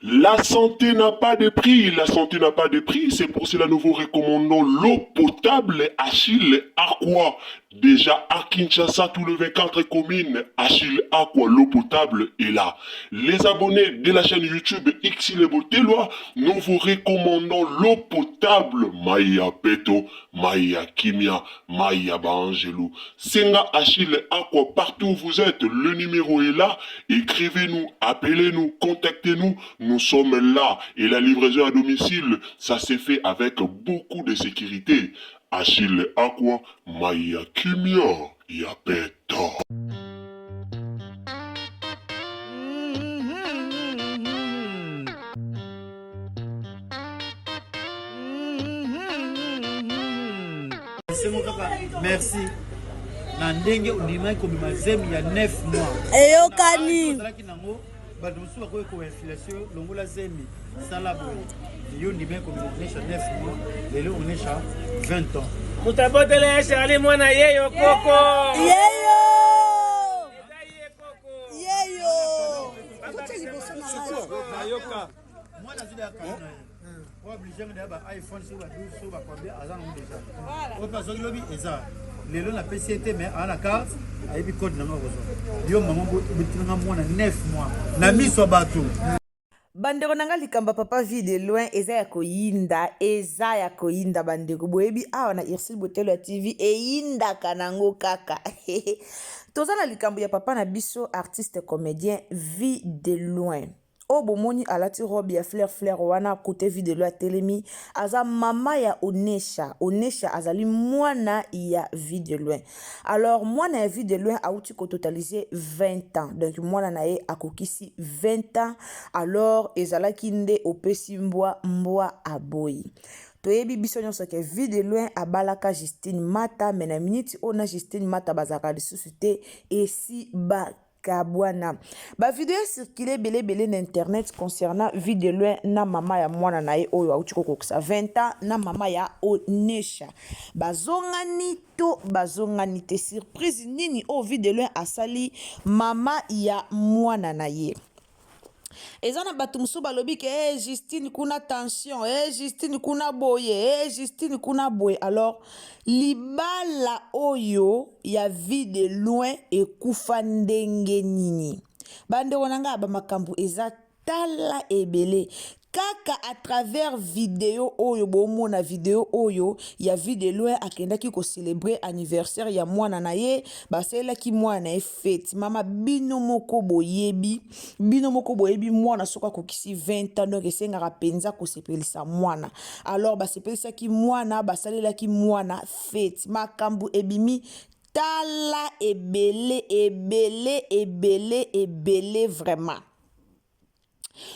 La santé n'a pas de prix, la santé n'a pas de prix, c'est pour cela nous vous recommandons l'eau potable Achille Aqua. Déjà à Kinshasa, tous les 24 communes, Achille Aqua, l'eau potable est là. Les abonnés de la chaîne YouTube Xile Boteloi, nous vous recommandons l'eau potable Maya Peto, Maya Kimia, Maya Baangelou. Senga Achille Aqua, partout où vous êtes, le numéro est là. Écrivez-nous, appelez-nous, contactez-nous. Nous sommes là. Et la livraison à domicile, ça s'est fait avec beaucoup de sécurité. Achille Aqua, Maya Kimia, Yapeta. Esengo kaka merci na ndenge ondimaki komema zemi ya 9 mois eyokani ozalaki nango bato mosusu bakoki koinfluence yo longola zemi sala boye yo ondimaki komema onesha 9 mois lelo onesha 20 ans moto abotela ya charli mwana yeyo koko yeyo Eza ye koko yeyo Kotya liboso na ngai. nayoka mwana azwi ya kano na ye oyo oblige nga ba iphone soki ba 12 soki ba combien aza nango deja oyo mpe azwaki lobi eza lelo napesi ye te mais aa na carte ayebi code nanga akozwa yo mama obetinanga mwana 9 mois na miso ya bato. Bandeko na nga likambo ya papa vie de loin eza ya koyinda eza ya koyinda bandeko boyebi awa na Ursule Botelo ya TV eyindaka nango kaka toza na likambo ya papa na biso artiste comedien vie de loin oyo bomoni alati robe ya fleur fleur wana kote vie de loin atelemi aza mama ya Onesha Onesha azali mwana ya vie de loin alors mwana ya vie de loin auti kototalise 20 ans donc mwana na ye akokisi 20 ans alors ezalaki nde opesi mbwa mbwa aboyi toyebi biso nyonso ke vie de loin abalaka Justine Mata me na miniti oyo na Justine Mata bazalaka lisusu te esi ba kabwana ba video circule ebele ebele na internet concernant vie de loin na mama ya mwana na ye oyo auti kokokisa 20 ans na mama ya Onesha bazongani to bazongani te surprise nini oyo vie de loin asali mama ya mwana na ye eza na bato mosusu balobi ke hey, Justine kuna tension hey, Justine kuna boye hey, Justine kuna boye alors libala oyo ya vie de loin ekufa ndenge nini bandeko na ngai bamakambo eza tala ebele kaka à travers video oyo bomona video oyo ya vie de loin akendaki kocelebre anniversaire ya mwana na ye basalelaki mwana na ye fete mama bino moko boyebi bino moko boyebi mwana soki akokisi 20 ans donc esengaka mpenza kosepelisa mwana alors basepelisaki mwana basalelaki mwana fete makambo ebimi tala ebele ebele ebele ebele vraiment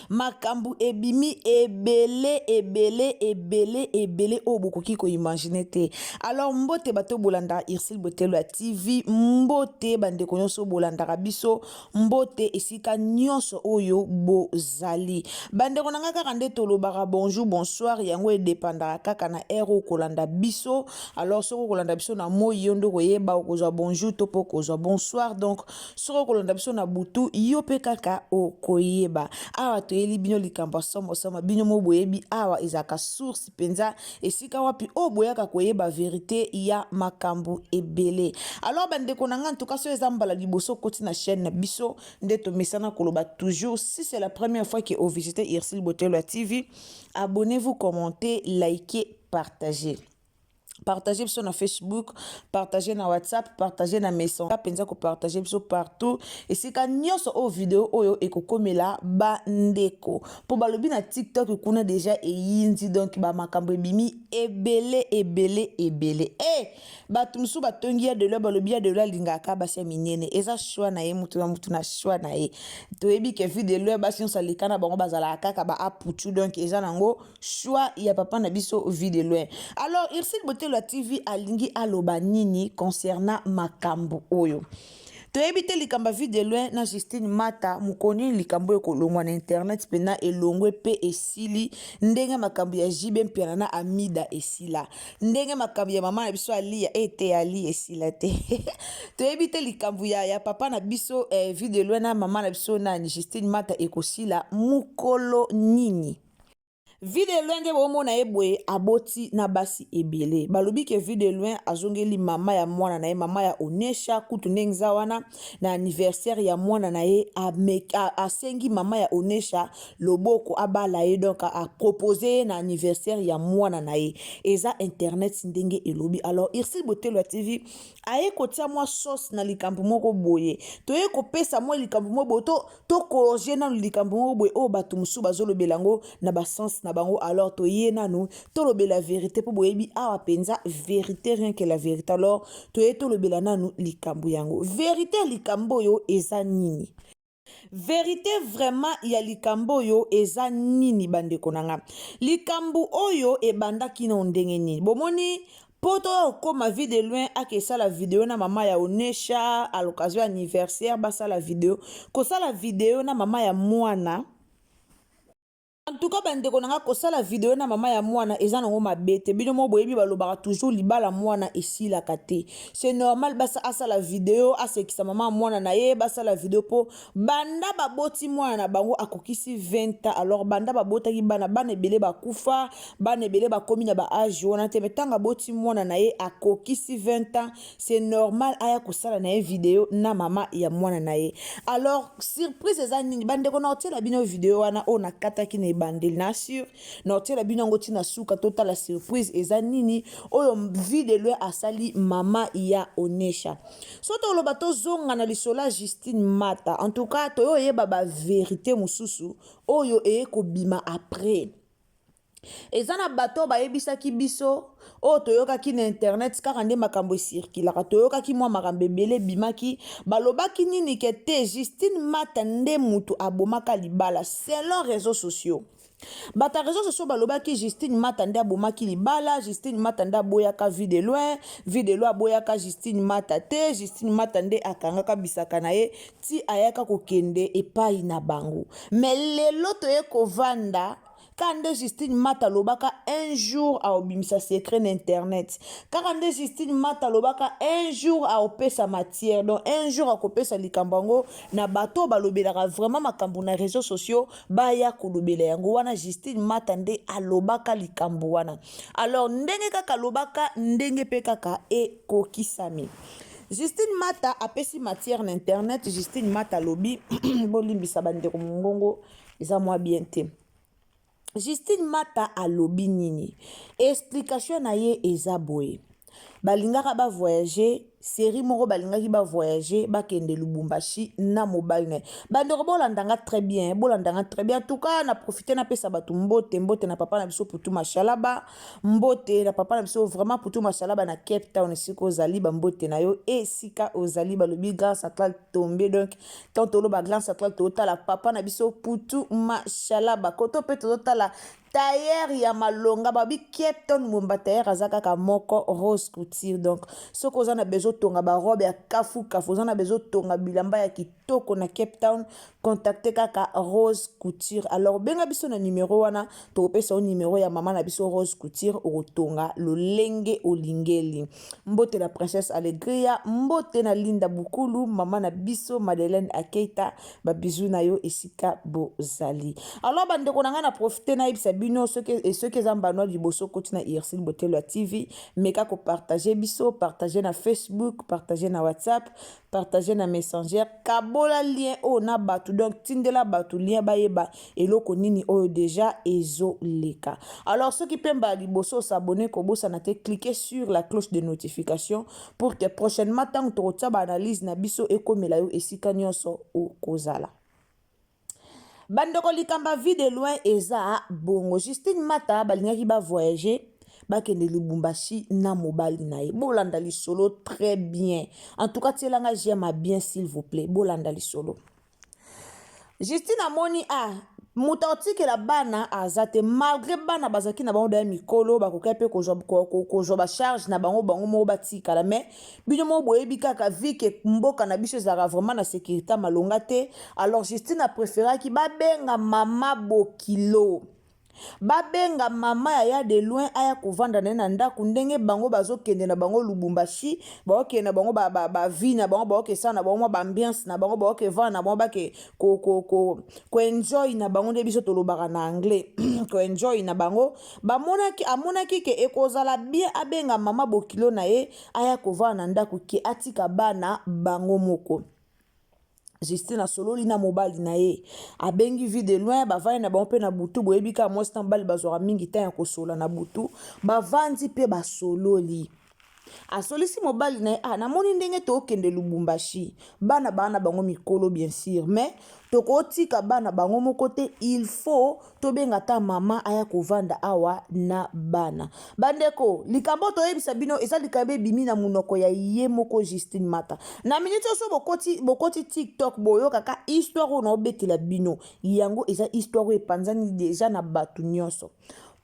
makambo ebimi ebele ebele ebele ebele oyo bokoki koimagine te alors mbote bato bolandaka Ursule Botelo ya TV mbote bandeko nyonso bolandaka biso mbote esika nyonso oyo bozali bandeko na ngai kaka nde tolobaka bonjour bonsoir yango edepandaka kaka na heure oyo kolanda biso alors soki okolanda biso na moi yo nde okoyeba okozwa bonjour to mpe okozwa bonsoir donc soki okolanda biso na butu yo mpe kaka okoyeba awa toyeli bino likambo ya somosomo bino mo boyebi awa ezalaka source mpenza esika wapi oyo boyaka koyeba verite ya makambo ebele alors bandeko na ngai ntuka soki eza mbala liboso okoti na chaîne na biso nde tomesana koloba toujours si c'est la première fois que ovisite Ursule Botelo ya TV abonnez-vous commentez likez partagez partage biso na Facebook partage na WhatsApp partage na Messenger mpenza kopartage biso partout esika nyonso oyo video oyo ekokomela bandeko mpo balobi na TikTok kuna deja eyindi donc bamakambo ebimi ebele ebele ebele e bato mosusu batongi ya delo balobi ya delo alingaka basi ya minene eza choix na ye mutu na mutu na choix na ye toyebi ke vie de loin basi nyonso aleka na bango bazalaka kaka ba aputu donc eza nango choix ya papa na biso vie de loin alors Ursule Botelo ya TV alingi aloba nini concernant makambo oyo. Toyebi te likambo ya Vue de loin na Justine Mata mokolo nini likambo oyo ekolongwa na internet mpena elongwe mpe esili ndenge makambo ya JB Mpiana na Amida esila ndenge makambo ya mama na biso Aliya ete eh, Aliya esila te toyebi te likambo ya, ya papa na biso eh, Vue de loin na mama na biso nani Justine Mata ekosila mokolo nini. Vue de loin nde bomona ye boye aboti na basi ebele. Balobi ke Vue de loin azongeli mama ya mwana na ye, mama ya Onesha kutu ndenge eza wana na anniversaire ya mwana na ye asengi mama ya Onesha loboko abala ye donc a proposer ye na anniversaire ya mwana na ye. Eza internet ndenge elobi. Alors Ursule Botelwa TV aye kotia mwa sauce na likambo moko boye. Toye kopesa mwa likambo moko boye to To corriger nanu likambo moko boye oyo batu mosusu bazolobela yango na ba sens na bango alors toye nanu tolobela verite mpo boyebi awa mpenza verite rien que la verite alors toye tolobela nanu likambo yango verite ya likambo oyo eza nini verite vraiment ya likambo oyo eza nini bandeko na nga likambo oyo ebandaki nao ndenge nini bomoni Po toya kokoma vie de loin ake sala video na mama ya onesha à l'occasion ya anniversaire basala video kosala video na mama ya mwana en tout cas bandeko na nga kosala video na mama ya mwana eza nango mabe te bino moko boyebi balobaka toujours libala mwana esilaka te c'est normal basa asala video asekisa mama ya mwana na ye basala video mpo Banda baboti mwana na bango akokisi 20 ans alors banda babotaki bana bana ebele bakufa bana ebele bakomi na ba age wana te mais ntango aboti mwana na ye akokisi 20 ans c'est normal aya kosala na ye video na mama ya mwana na ye alors surprise eza nini bandeko na otiela bino video wana oyo nakataki na ebandeli na sur na otiela bino yango ntina suka totala surprise eza nini oyo vie de loin asali mama ya onesha So toloba tozonga na lisolo ya Justine Mata en tout cas toyo yeba ba verite mosusu oyo eye kobima après. Eza na bato oyo bayebisaki biso oyo toyokaki na internet kaka nde makambo esirkilaka toyokaki mwa makambo ebele ebimaki balobaki nini ke te Justine Mata nde mutu abomaka libala selon réseaux sociaux. Bato ya reseaux sociaux balobaki Justine Mata nde abomaki libala, Justine Mata nde aboyaka vue de loin, vue de loin aboyaka Justine Mata te, Justine Mata nde akangaka bisaka na ye ti ayaka kokende epai na bango. Mais lelo toye kovanda kaka nde Justine Mata alobaka un jour aobimisa secret na internet, kaka nde Justine Mata alobaka un jour aopesa matière, donc un jour akopesa likambo yango na bato oyo balobelaka vraiment makambo na réseaux sociaux baya kolobela yango wana Justine Mata nde alobaka likambo wana alors ndenge kaka alobaka ndenge mpe kaka ekokisami Justine Mata apesi matière na internet Justine Mata alobi bolimbisa bandeko mongongo eza mwa bien te Justine Mata alobi nini explication na ye eza boye balingaka ba voyager serie moko balingaki ba voyager bakende Lubumbashi na mobali na ye bandeko bolanda nga très bien bolanda nga très bien en tout cas na profite napesa bato mbote mbote na papa na biso Putu Mashalaba mbote na papa na biso vraiment Putu Mashalaba na Cape Town esika ozali bambote na yo esika ozali balobi grand central tombe donc tant toloba grand central totala papa na biso Putu Mashalaba koto mpe tozotala Tailleur ya malonga babi Cape Town Mbomba tailleur aza kaka moko Rose Couture donc soki oza na besoin otonga ba robe ya kafu kafu oza na besoin otonga bilamba ya kitoko na Cape Town contacte kaka Rose Couture alors benga biso na numero wana tokopesa yo numero ya mama na biso Rose Couture okotonga lolenge olingeli mbote na Princesse Alegria mbote na Linda Bukulu mama na biso Madeleine Akeita ba bisous na yo esika bozali alors bandeko na ngai na profite nayebisa bino soki eh, soki eza mbano ya liboso okoti na Ursule Botelo ya TV meka kopartage biso partage na Facebook partage na WhatsApp partage na Messenger kabola lien oyo na bato donc tindela bato lien bayeba eloko nini oyo deja ezoleka alors soki mpe mbala liboso osabone kobosana te cliquer sur la cloche de notification pour que prochainement ntango tokotia ba analyse na biso ekomela yo esika nyonso okozala bandeko likambo ya vie de loin eza bongo justine mata balingaki ba voyager bakende lubumbashi na mobali na ye bolanda lisolo très bien en tout cas tielanga j'aime bien s'il vous plaît bolanda lisolo justine amoni ah. Moto akotikela bana aza te malgre bana bazalaki na bango daya mikolo bakokaki mpe kozwa bacharge na bango bango moko batikala mais bino moko boyebi kaka vu que mboka na biso ezalaka vraiment na sécurité malonga te. Alors Justine apréféraki babenga mama bokilo, babenga mama ya ya de loin aya kovanda na ye na ndako ndenge bango bazokende na bango Lubumbashi, baokende na bango bavie ba, ba na bango, baokesala na bango mwa baambiance na bango, baokevanda na bango, bake koenjoy na bango nde biso tolobaka na anglais koenjoy na bango. Bamonaki, amonaki ke ekozala bien abenga mama bokilo na ye aya kovanda na ndako ke atika bana bango moko. Justine asololi na mobali na ye, abengi Vie de Loin, bavandi na bango mpe na butu. Boyebi kaka mwasi na mobali bazwaka mingi temps ya kosola na butu. Bavandi mpe basololi, asolisi mobali na ye: "Ah, namoni ndenge tokende Lubumbashi, bana baa na bango mikolo bien sûr, mais tokotika bana bango moko te. Il faut tobenga ata mama aya kovanda awa na bana." Bandeko, likambo toyebisa bino eza likambo ebimi na monoko ya ye moko Justine Mata. Na miniti oso bokoti, bokoti TikTok, boyokaka histoire oyo naobetela bino. Yango eza histoire oyo epanzani deja na bato nyonso.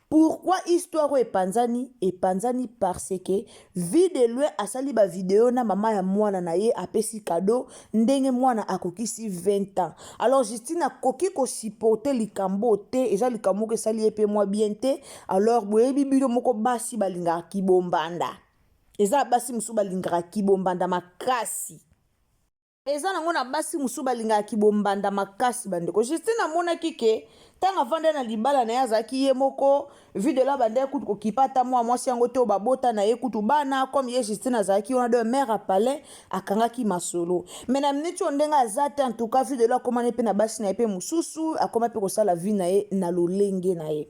Pourquoi histoire oyo epanzani? Epanzani parce que Vie de Loin asali bavideo na mama ya mwana na ye, apesi cadeau ndenge mwana akokisi 20 ans. Alors Justine akoki kosupporter likambo te, eza likambo moko esali ye mpe mwa bien te. Alors boyebi bino moko, basi balingaka kibombanda, eza basi mosusu balingaka kibombanda makasi, eza nango na basi mosusu balingaka kibombanda makasi. Bandeko, Justine amonaki ke ntango avanda na libala na ye, azalaki ye moko. Vie de Loin bandaki kutu kokipa ata mwa mwasi yango te oyo babota na ye kutu bana. Comme ye Justine azalaki wana, donc mare apalin akangaki masolo. Mais na miniti oyo ndenge aza te, en tout cas Vie de Loin akomani mpe na basi na ye mpe mosusu, akoma mpe kosala vie na ye na lolenge na ye.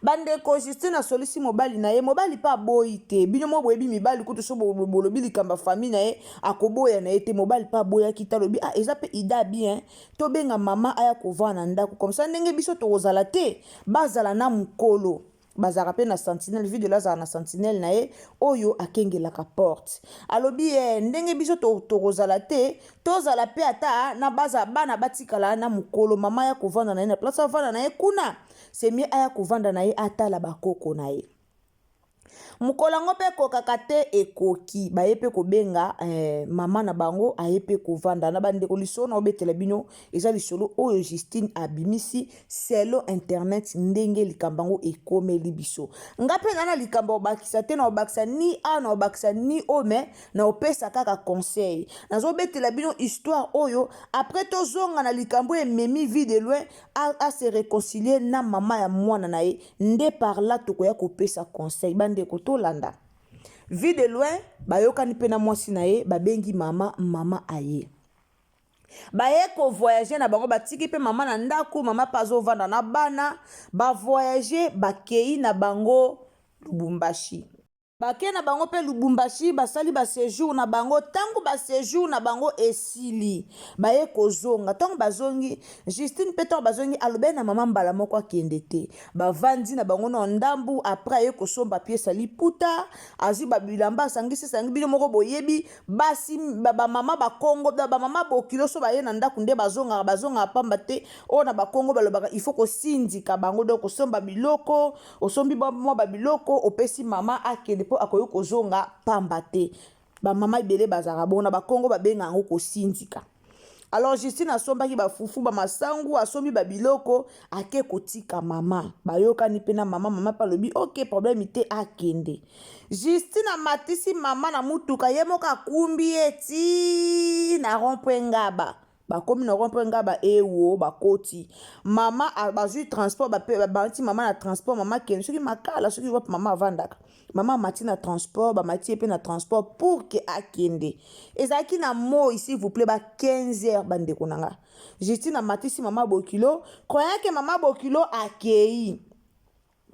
Bandeko, Justine asolisi mobali na ye, mobali mpe aboyi te. Bino mo boyebi mibali kutu, so bolobi likambo ya famille na ye, akoboya na ye te. Mobali mpe aboyaki te, alobi: "Ah, eza mpe idée bien, tobenga mama aya kovanda na ndako, comme ça ndenge biso tokozala te, bazala na mokolo." Bazalaka mpe na sentinelle. Vie de Loin azala na sentinelle na ye oyo akengelaka porte. Alobi ye ndenge biso tokozala te, tozala mpe ata na baza bana batikala na mokolo, mama ya kovanda na ye na place avanda na ye kuna, c'est mieux aya kovanda na ye, atala bakoko na ye. Mokolo yango mpe ekokaka te, ekoki, baye mpe kobenga mama na bango, aye mpe kovanda na bandeko. Lisolo na obetela bino eza lisolo oyo Justine abimisi selon internet, ndenge likambo yango ekomeli biso. Nga mpe na likambo obakisa te, na obakisa ni a na obakisa ni o, mais na opesa kaka conseil. Nazobetela bino histoire oyo, après tozonga na likambo ememi Vie de Loin a se réconcilier na mama ya mwana na ye. Nde par là tokoya kopesa conseil. Bandeko, tolanda Vie de Loin. Bayokani mpe na mwasi na ye, babengi mama, mama aye, baye kovoyage na bango, batiki mpe mama na ndako, mama mpe azovanda na bana. Bavoyage, bakei na bango Lubumbashi, bake na bango mpe Lubumbashi, basali baséjour na bango. Ntango baséjour na bango esili, baye kozonga. Ntango bazongi, Justine mpe ntango bazongi, alobeli na mama mbala moko akende te. Bavandi na bango na ndambu, après aye kosomba pièce ya liputa, azwi babilamba, asangisi esangi. Bino moko boyebi basi, bamama bakongo, bamama bokilo, so baye na ndako nde bazongaka, bazongaka pamba te. Oyo na bakongo balobaka il faut kosindika bango, donc kosomba biloko, osombi mwa babiloko, opesi mama akende mpo akoki kozonga pamba te. Bamama ebele bazalaka bongo, na bakongo babenga yango kosindika. Alors Justine asombaki bafufu, bamasangu, asombi babiloko, ake kotika mama. Bayokani mpe na mama, mama mpe alobi ok, problème te, akende. Justine amatisi mama na mutuka, ye moko akumbi ye ti na rond-point Ngaba. Bakomi na rond-point Ngaba, ewo bakoti mama, bazwi transport, bamati mama na transport, mama akende soki Makala, soki wapi mama avandaka. Mama amati na transport, bamati ye mpe na transport pour ke akende. Ezalaki na moi, s'il vous plaît, ba 15 heures. Bandeko na nga, Justine amatisi mama bokilo, croyant ke mama bokilo akei,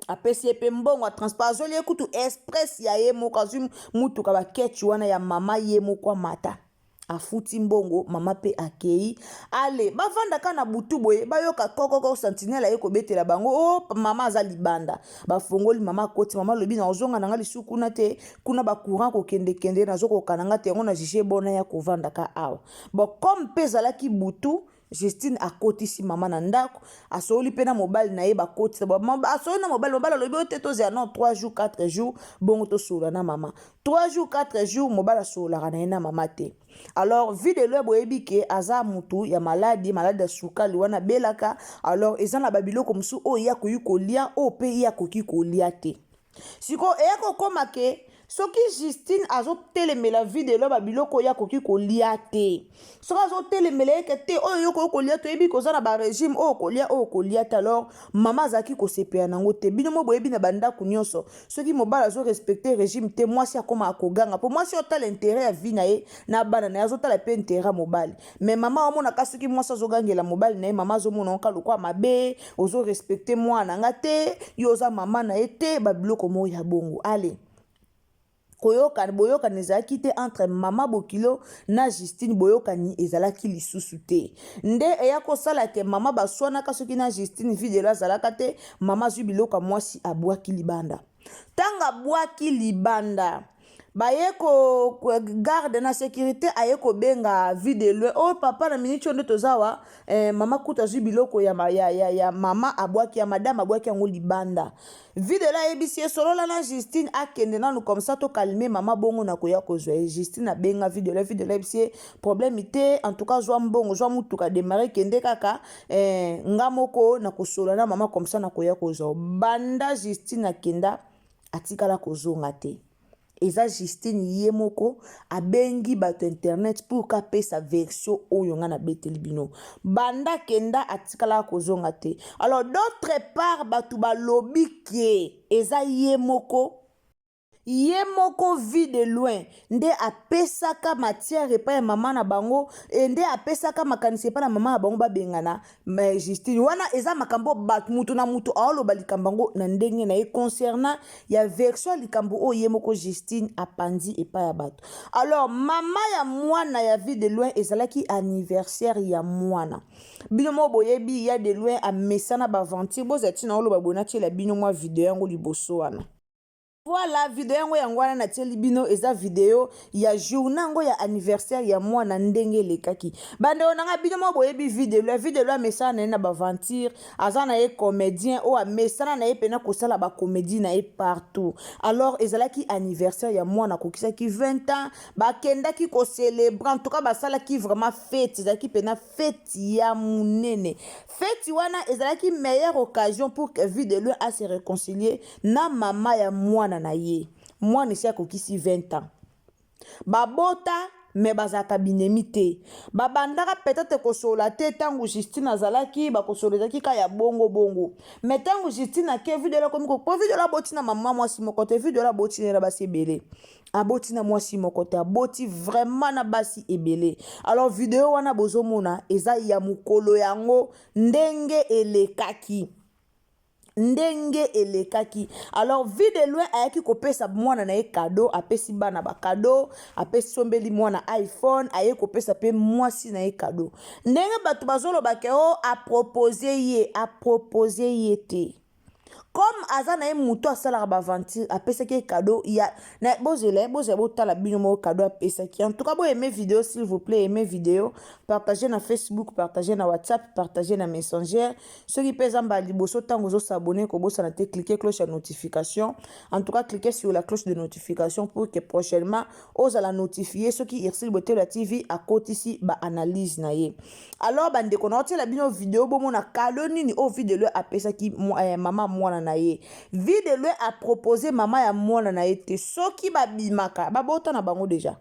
apesi ye mpe mbongo ya transport, azweli ye kutu express ya ye moko, azwi mutuka baketch wana ya mama, ye moko amata, afuti mbongo, mama mpe akei. Ale bavandaka na butu boye, bayoka kokoko, sentinelle aye kobetela bango: "O oh, mama aza libanda." Bafongoli, mama akoti. Mama alobi: "Nazonga na nga lisusu kuna te, kuna bacourant kokendekende, nazokoka na nga te, yango na juge bona ya kovandaka awa." Bon, comme mpe ezalaki butu. Justine akotisi mama na ndako, asololi mpe na mobali na ye, bakotisa, asololi na mobali, mobali alobi oyo te, tozela no 3 jours 4 jours bongo tosolola na mama. 3 jours 4 jours mobali asololaka na ye na mama te. Alors vie de loin boyebi ke aza mutu ya maladi, maladi ya sukali wana abelaka. Alors eza na babiloko mosusu oyo ye akoki kolia, oyo mpe ye akoki kolia te. Sikoyo eya kokoma ke soki Justine azotelemela vie de loin babiloko oyo akoki kolia te, soki azotelemela ye ke te oyo yo okoki kolia, toyebi koza na baregime oyo kolia oyo kolia te, alors mama azalaki kosepela nango te. Bino mo boyebi na bandako nyonso, soki mobali azorespecte regime te, mwasi akomaka koganga, mpo mwasi otala interet ya vie na ye na bana na ye, azotala mpe interet ya mobali. Mais mama amonaka soki mwasi azogangela mobali na ye, mama azomona oka lokola mabe, ozorespecte mwana nga te, yo oza mama na ye te, babiloko moko ya bongo. Ale koyokana, boyokani ezalaki te entre mama bokilo na Justine, boyokani ezalaki lisusu te. Nde eya kosala ke mama baswanaka soki na Justine videlo azalaka te, mama azwi biloko ya mwasi abwaki libanda. Ntango abwaki libanda, baye ko garde na sécurité aye kobenga vie de loin, oyo oh, papa na miniti oyo nde toza wa eh, mama kuta azwi biloko ya, ya, ya, ya mama abwaki ya madame abwaki yango libanda. Vie de loin ayebisi ye solola na Justine akende nanu comme ça tokalme mama bongo na koya kozwa ye. Justine abenga vie de loin, vie de loin ayebisi ye problème te, en tout cas zwa mbongo, zwa mutuka démarrer kende kaka eh, nga moko na kosolola na mama comme ça na koya kozwa. Banda Justine akenda atikala kozonga te. Eza Justine ye moko abengi bato internet pour kapesa version oyo nga nabeteli bino. Banda kenda atikalaka kozonga te. Alors d'autre part bato balobi ke eza ye moko, ye moko vie de loin nde apesaka matière epai ya mama na bango, e nde apesaka makanisi epai na mama na bango babengana mais Justine. Wana eza makambo bato mutu na mutu aoloba likambo yango na ndenge na ye concernant ya version ya likambo oyo ye moko Justine apanzi epai ya bato. Alors mama ya mwana ya vie de loin, ezalaki anniversaire ya mwana. Bino moko boyebi ya de loin amesana baaventure, bozala ntina oloba boye, natiela bino mwa video yango liboso wana. Voilà, video yango yango wana natieli bino, eza video ya journée yango ya anniversaire ya mwana ndenge elekaki. Bandeko na nga, bino moko boyebi video ya video amesana na ye na baventure, aza na ye comédien oyo amesana na ye mpena kosala bacomédie na ye partout. Alors ezalaki anniversaire ya mwana, akokisaki 20 ans, bakendaki kocelebre, en tout cas basalaki vraiment fête, ezalaki mpena fête ya monene. Fête wana ezalaki meilleure occasion pour que vie de loin a se réconcilier na mama ya mwana na ye. Mwana esi akokisi 20 ans, babota me bazalaka binemi te, babandaka peut-être kosolola te ntango Justine azalaki, bakosolola ezalaki kaka ya bongo bongo. Me ntango Justine ake, videlo akomi po videlo aboti na mama mwasi moko te, videlo aboti na basi ebele, aboti na mwasi moko te, aboti vraiment na basi ebele. Alors video wana bozomona eza ya mokolo yango ndenge elekaki, ndenge elekaki. Alors vie de loin ayaki kopesa mwana na ye cadeau, apesi bana bacadeau, apesi sombeli mwana iPhone, aye kopesa mpe mwasi na ye cadeau. Ndenge bato bazoloba ke o apropose ye, apropose ye te. Comme aza na ye moto asalaka baaventure, apesaki ye cadeau ya na bozela, bozela botala bino moko cadeau apesaki. En tout cas boaime vidéo, s'il vous plaît, aime vidéo, partagez na Facebook, partagez na WhatsApp, partagez na Messenger. Soki mpe eza mbala liboso ntango ozosabone, kobosana te cliquer cloche ya notification. En tout cas cliquez sur la cloche de notification pour que prochainement ozala notifie soki Ursule Botelo ya TV akotisi baanalyse na ye. Alors bandeko, na otiela bino video bomona cadeau nini oyo vie de loin apesaki mama mwana na ye. Vie de loin apropose mama ya mwana na ye te. Soki babimaka, babota na bango deja,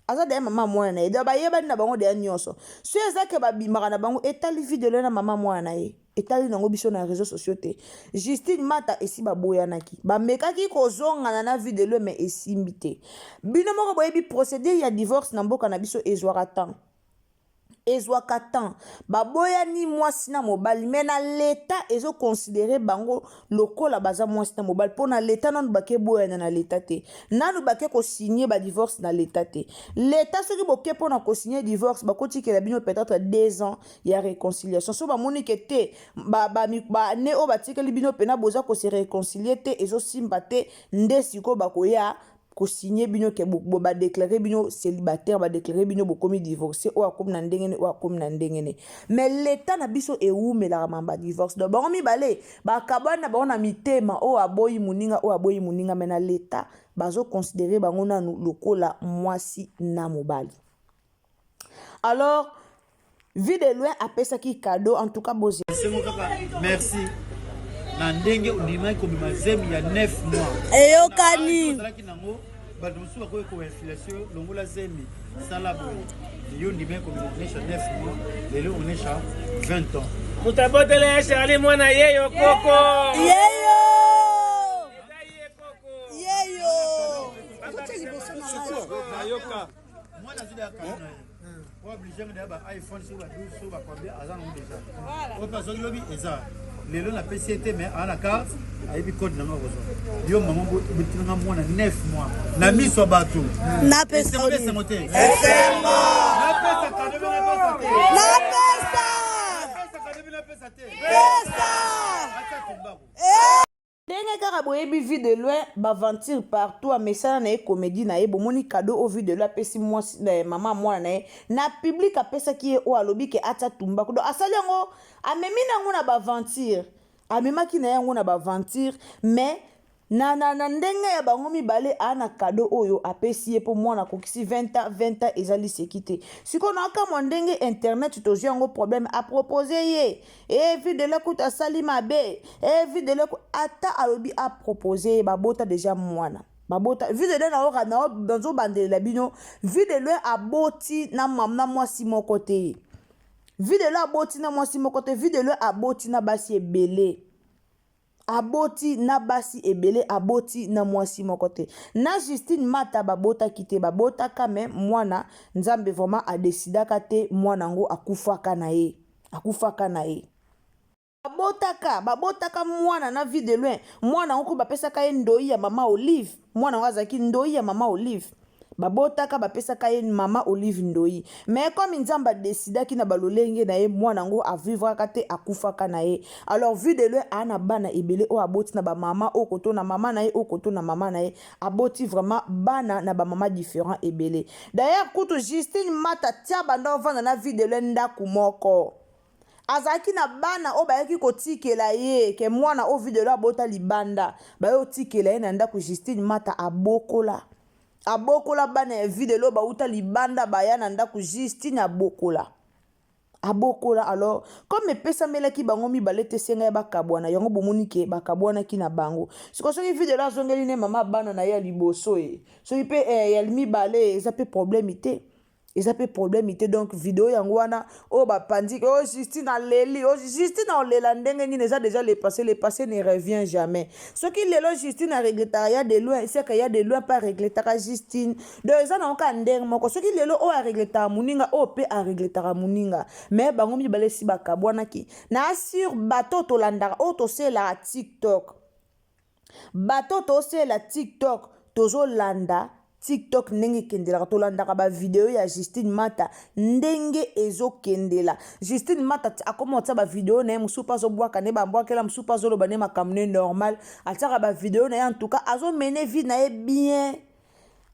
aza deya mama mwana na ye, donc bayebani na bango deya nyonso. So eza ke babimaka na bango, etali vie de loin na mama mwana na ye, etali nango biso na réseau sociaux te. Justine Mata esi baboyanaki, bamekaki kozongana na vie de loin mais esimbi te. Bino moko boyebi procédure ya divorce na mboka na biso ezwaka temps, ezwaka temps. Baboyani mwasi na mobali, me na leta ezoconsidere bango lokola baza mwasi na mobali, mpo na leta nanu bake boyana na leta te, nanu bake kosigne badivorce na leta te. Leta soki boke mpona kosigne divorce, bakotikela bino peut-être 2 ans ya réconciliation. So bamoni ke te, baane oyo batikeli bino mpena boza kose réconcilie te, ezosimba te, nde sikoyo bakoya. ko signer bino ke ba declarer bino celibataire, ba declarer bino bokomi divorce, oyo akomi na ndenge ne, oyo akomi na ndenge ne. Mais l'etat na biso ewumelaka mamba divorce. Donc bango mibale bakabwani na bango na mitema, oyo aboyi moninga, oyo aboyi moninga, mais na l'etat bazo considerer bango nanu lokola mwasi na mobali. Alors Vue de loin apesaki cadeau en tout cas bozi. Esengo kaka merci na ndenge ondimaki komema zemi ya 9 mois. Eyokani. Ozalaki nango bato mosusu bakoki koinfilation longola zemi sala boye yo ondimaki komema onesha 9 mois lelo onesha 20 ans. Moto abotela ya Charlie mwana yeyo koko. Yeyo. Yeyo. Nayoka. Mwana azali ya kala na ye. oyo oblige nga ba iphone soki ba 12 soki ba combien aza nango déjà oyo mpe azwaki lobi eza lelo napesi ye te mais aza na carte ayebi code nanga kozwa yo mama obetinanga mwana 9 mois na miso ya bato napesaesengo te napesa kado mpe napesa te napesa napesa te pesa ata tumbaku. Ndenge kaka boyebi vue de loin b'aventure partout amesana na ye comedie na ye bomoni cadeau oyo vue de loin apesi mwasi eh, mama mwana na ye na public apesaki ye oyo alobi ke atia tumbaku donc asali yango amemi na yango na b'aventure amemaki na ye yango na b'aventure mais na, na, na ndenge ya bango mibale aa na cadeau oyo apesi ye mpo mwana akokisi 20 ans. 20 ans eza liseki te. Sikoyo nakamwa ndenge internet tozwi yango problème apropose ye e vue de loin kutu asali mabe e vue de loin ata alobi apropose ye babota deja mwana babota vue de loin naoka nazobandelela bino vue de loin aboti na na mwasi moko te vue de loin aboti na mwasi moko te vue de loin aboti na basi ebele aboti na basi ebele aboti na mwasi moko te na Justine Mata babotaki te babotaka me mwana Nzambe vraiment adesidaka te mwana yango akufaka na ye akufaka na ye babotaka babotaka mwana na vie de loin mwana yango ko bapesaka ye ndoi ya mama Olive mwana yango azalaki ndoi ya mama Olive babotaka bapesaka ye mama Olive ndoi mais comme Nzambe adesidaki na balolenge na ye mwana yango avivraka te akufaka na ye. Alors vue de loin aa na bana ebele oyo aboti na bamama oyo koto na mama na ye oyo koto na mama na ye aboti vraiment bana na bamama différent ebele. D'ailleurs kutu Justine Mata tia banda ovanda na vue de loin ndako moko azalaki na bana oyo bayaki kotikela ye ke mwana oyo vue de loin abota libanda baye otikela ye na ndako. Justine Mata abokola abokola bana ya vue de loin bauta libanda baya na ndako. Justine abokola abokola. Alors comme epesamelaki bango mibale te senga ya bakabwana yango bomoni ke bakabwanaki na bango. Sikoyo soki vue de loin azongeli ne mama bana na ye ya liboso ye soki mpe eh, ya mibale eza mpe problème te eza mpe problème te. Donc video yango wana oyo bapandi oyo Justine aleli oyo Justine aolela ndenge nini eza déjà le passé, le passé ne revient jamais. Soki lelo Justine aregretaka ya de loin eseka ya de loin mpe aregretaka Justine donc eza nango kaka ndenge moko. Soki lelo oyo aregretaka moninga oyo mpe aregretaka moninga mais bango mibale esi bakabwanaki na assure bato tolandaka oyo toselaka TikTok bato toselela TikTok tozolanda TikTok ndenge ekendelaka tolandaka bavideo ya Justine Mata ndenge ezokendela. Justine Mata akoma kotia bavideo na ye mosusu mpe azobwaka ne bambwakela mosusu mpe azoloba ne makambo ne normal atiaka bavideo na ye en tout cas azomene vie na ye bien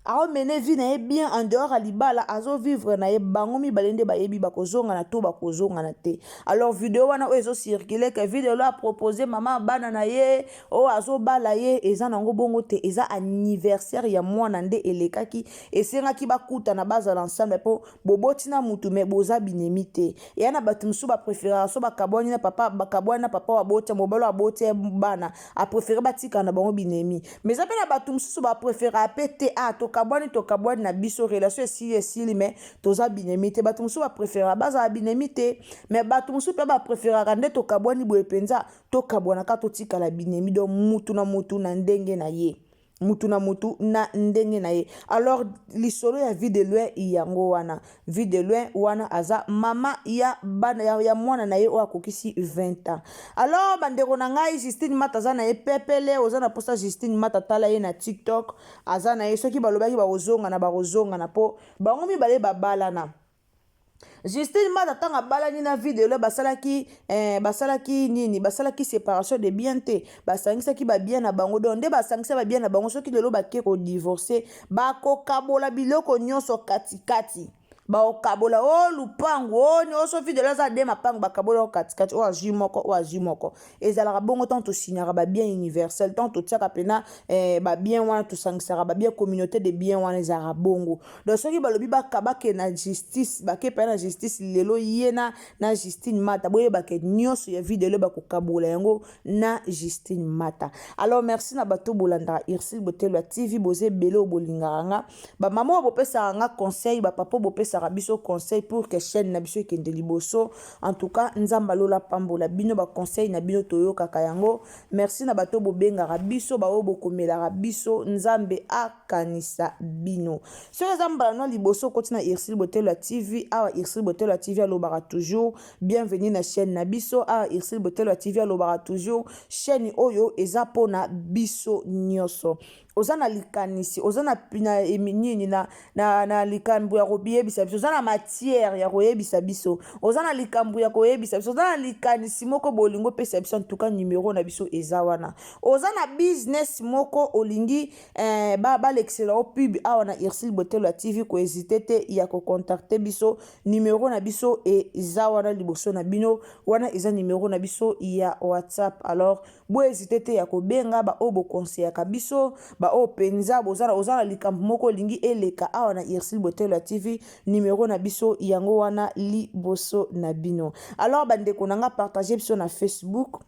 aomene vie na ye bien en dehors ya libala azovivre na ye bango mibale nde bayebi bakozongana to bakozongana te. Alors video wana oyo ezocircule ke video lo apropose mama bana na ye oyo azobala ye eza nango bongo te eza anniversaire ya mwana nde elekaki esengaki bakutana bazala ensemble mpo boboti na mutu me boza binemi te. Eya na bato mosusu bapréféraka so bakabwani na papa bakabwani na papa oyo aboti mobali oyo aboti bana apréféré batikala na bango binemi mais eza mpe na bato mosusu bapréféraka mpe te ah tokabwani tokabwani na biso relation esili esili mais toza binemi te. Bato mosusu bapréféraka bazala binemi te mais bato mosusu mpe bapréféraka nde tokabwani boye mpenza tokabwanaka totikala binemi donc mutu na mutu na ndenge na ye mutu na mutu na ndenge na ye. Alors lisolo ya vie de loin yango wana vie de loin wana aza mama ya bana ya, ya mwana na ye oyo akokisi 20 ans. Alors bandeko na ngai Justine Mata aza na ye pepele oza na posa Justine Mata tala ye na TikTok aza na ye soki balobaki bakozongana bakozongana mpo bango mibale babalana. Justine Mata ntango abalani na Vue de Loin basalaki eh, basalaki nini basalaki separation de bien te basangisaki ba bien na bango donc nde basangisa ba bien na bango soki lelo bake kodivorce bakokabola biloko nyonso katikati bakokabola o oh, lupangu o oh, nyonso Vue de Loin aza de mapangu bakabola o katikati oyo azwi moko oyo azwi moko ezalaka bongo ntango tosignaka ba bien universel ntango totiaka mpena eh, ba bien wana tosangisaka ba bien communauté de bien wana ezalaka bongo donc soki balobi bake na justice bake mpe na justice lelo ye na, na Justine Mata boyebake nyonso ya vie de lelo bakokabola yango na Justine Mata. Alors merci na bato bolandaka Ursule Botelwa TV boza ebele oyo bolingaka nga bamama oyo bopesaka nga conseil bapapa oyo bopesaka biso conseil pour que chaîne na biso ekende liboso. En tout cas Nzambe alola pambola bino ba conseil na bino toyokaka yango. Merci na bato bobengaka biso baoyo bokomelaka biso Nzambe akanisa bino. Soki eza mbala no liboso okoti na Ursule Botelwa TV awa Ursule Botelwa TV alobaka toujours bienvenue na chaîne na biso awa Ursule Botelwa TV alobaka toujours chaîne oyo eza mpona biso nyonso oza na likanisi oza na, na nini na, na, na likambo ya koyebisa biso oza na matière ya koyebisa biso oza na likambo ya koyebisa biso oza na likanisi moko bolingo opesa biso antuka numero na biso eza wana oza na business moko olingi eh, balekisela yo pub awa na Ursule Botelo ya TV kohésite te ya kocontacte biso numero na biso eza wana liboso na bino wana eza numero na biso ya WhatsApp alors bohésite te ya kobenga baoyo bokonseyaka biso baoyo mpenza oza na likambo moko olingi eleka awa na Ursule Botelo ya TV numero na biso yango wana liboso na bino alors bandeko na nga partage biso na Facebook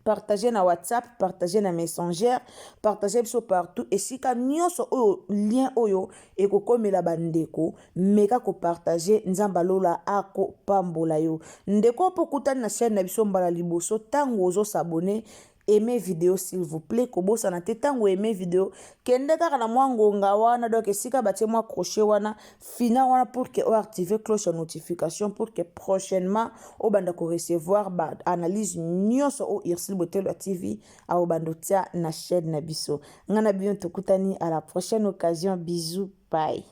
partage na WhatsApp partage na Messenger partage biso partout esika nyonso oyo lien oyo ekokomela bandeko meka kopartage Nzambe alola akopambola yo ndeko mpo okutani na chaîne na biso mbala liboso ntango ozosabone aime video s'il vous plaît kobosana te ntango aime video kende kaka na mwa ngonga wana donc esika batie mwa crochet wana fina wana pour que oactive cloche ya notification pour que prochainement obanda korecevoir baanalyse nyonso oyo Ursule Botelo ya TV aobanda otia na chaîne na biso. Ngai na bino tokutani à la prochaine occasion. Bisous, bye.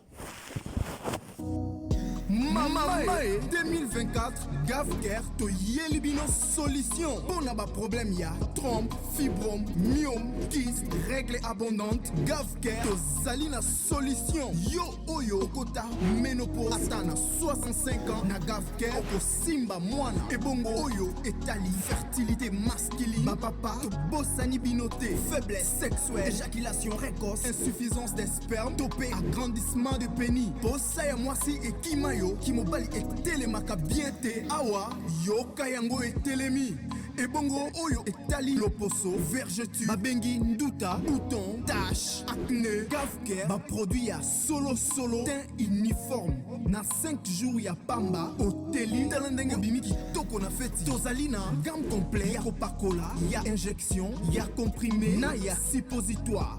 Mama Mae 2024 Gavcare toyeli bino solution mpo na baproblème ya trompe, fibrome, myome, kyste, règle abondante. Gavcare tozali na solution. Yo oyo okota ménopause ata na 65 ans na Gavcare okosimba mwana. Ebongo oyo etali fertilité masculine, bapapa tobosani bino te. Faiblesse sexuelle, éjaculation précoce, insuffisance des sperme to mpe agrandissement de pénis. Posa ya mwasi ekima yo, kimobali etelemaka bien te. Awa yoka yango etelemi. Ebongo oyo etali loposo, vergeture, babengi nduta, bouton, tache, acné, Gavcare baproduit ya solo solo, teint uniforme na 5 jours ya pamba oteli. Tala ndenge obimi kitoko na feti. Tozali na gamme complet ya kopakola, ya injection, ya comprimé na ya suppositoire.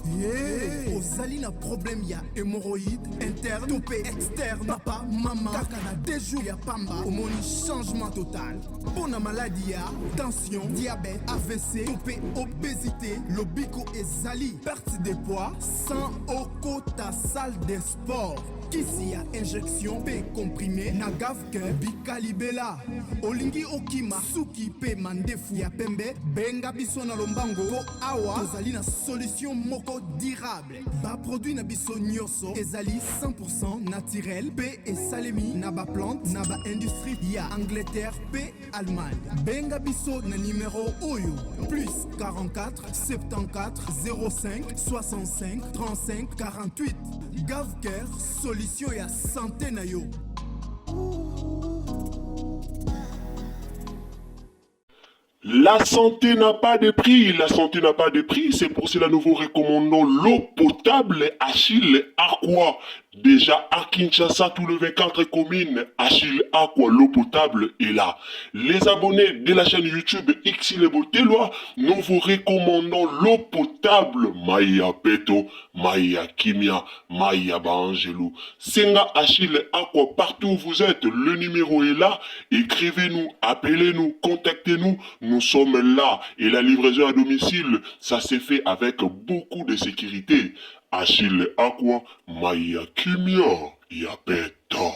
Hey, ozali na problème ya hémorroïde interne to mpe externe, papa mama, kaka na 2 jours ya pamba omoni changement total. Mpo na maladi ya tension, diabète, AVC to mpe obésité, lobiko ezali. Perte de poids sans okota salle de sport, kisi ya injection mpe comprimé na Gavcare bikalibela. Olingi okima suki mpe mandefu ya pembe, benga biso na lombango mpo awa tozali na solution moko durable. Baproduit na biso nyonso ezali 100% naturel mpe esalemi na baplante na baindustrie ya Angleterre mpe Allemagne. Benga biso na numero oyo plus 44 74 05 65 35 48. Gavcare, solution ya santé na yo. La santé n'a pas de prix, la santé n'a pas de prix, c'est pour cela nous vous recommandons l'eau potable Achille Aqua. Déjà à Kinshasa, tous les 24 communes, Achille Aqua, l'eau potable est là. Les abonnés de la chaîne YouTube Ursule Botelwa, nous vous recommandons l'eau potable Maya Peto, Maya Kimia, Maya Baangelou. Senga Achille Aqua, partout où vous êtes, le numéro est là. Écrivez-nous, appelez-nous, contactez-nous. Nous sommes là. Et la livraison à domicile, ça s'est fait avec beaucoup de sécurité. Achille Aqua, Maya Kimia, Yapeto.